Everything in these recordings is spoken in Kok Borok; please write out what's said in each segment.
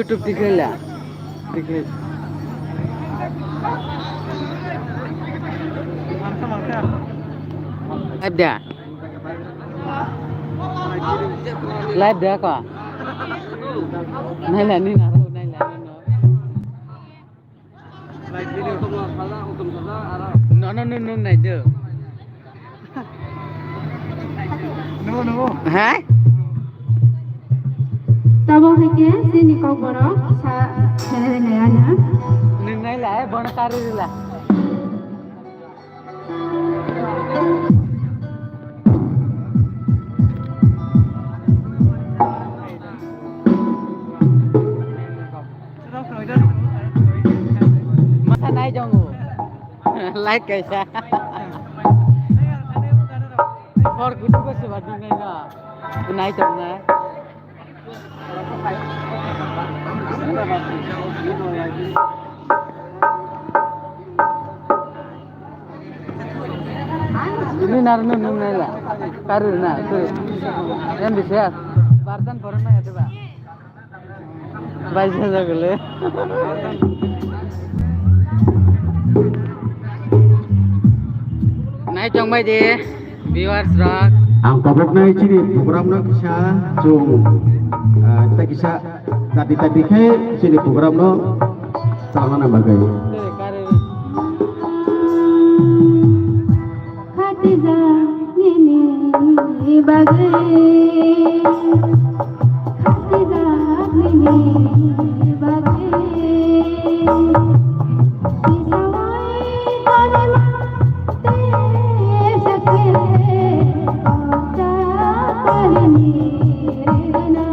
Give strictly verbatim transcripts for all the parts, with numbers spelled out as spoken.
Tikhe la. Tikhe. Ada. Live da ko. Naila ni naro, naila ni no. No, no, no, no, nai do. Hai? Tamo hai khe chini kokborok sa khe nai ano. Nwng nai lai, bono karwi rwla. Masa nai tongo. Like kaisa. Hor gudu ko se badi nai na. Nai tongnai. Ini narno nung nai la. Karir na tu. Yang bisa. Bartan boron na ya tu ba. Baisa jagale. Nai tongbai di viewers rok. Ang tabuknai chini program no kisa chung, ah, ta kisa tadi tadi khe chini program no chalana bagwi. Khatijak nini bagwi, khatijak nini bagwi. Kisawai tani ma te sakhe, kota nini rina.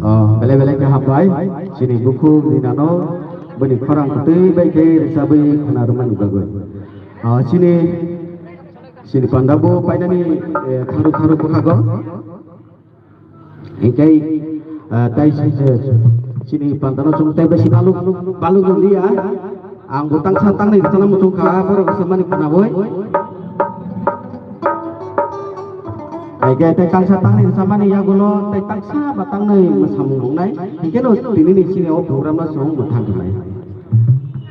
Oh, belai belai khe hambai. Chini bukhuk ni nano bini khorang kwtwi bai khe rwchabwi khna rwmani bagwi. Ah, chini, chini panda bo painani, eh, kharu kharu bwkhago. Hinkhe, ah, tai si-, eh, chini pandano chwng tai besi baluk, baluk wng liya. Ang bo tangsa tangnai rwchana muchung kha, borok rwchapmani khwnabwi. Hinkhe tai tangsa tangnai rwchapmani yagulo tai tangsa ba tangnai mwsamung wngnai. Hinkhe no tinini chini o program no chwng mwthang rwnai.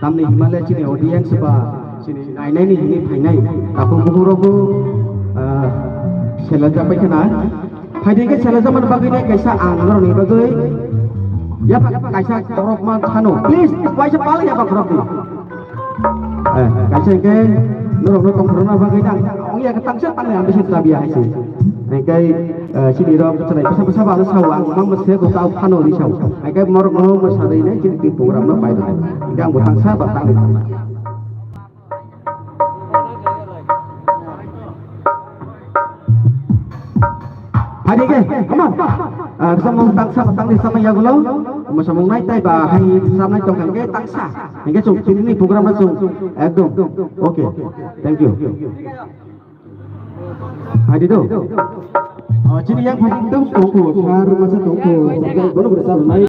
Tamni himale chini audience ba chini nainai ni hini phainai. Takhuk bukhuk rok bo, ah, sela japai khna. Phaidi khe sela jamani bagwi nai kaisa ang norok ni bagwi. Ya kaisa torok ma sano. Please, kaisa pal ya ba khorok ni. Eh, kaisa ke norok no tong khorok na bagwi nang. Ong ya tangsa tangnai ang bisi tabiya haisi. Hinkhe, eh, chini rok chwrai bwsa bwsa ba ano sao, ang mang bwse ko tao phano ri sao. Hinkhe morok no mwsa ri nai chini twi program no pai rwnai. Hinkhe ang bo tangsa ba tangni tangna. Phaidi khe, come on. Ah, samung tangsa ba tangni samung yagulo. Mwsamung nai tai ba hai samnai tong khe tangsa. Hinkhe chwng tini ni program no chwng ekdom. Okay. Thank you. Phaidi do. Oh, chini yang phaidi do. Tongkho, sar masa tongkho. Bono bwrwi chalo nai.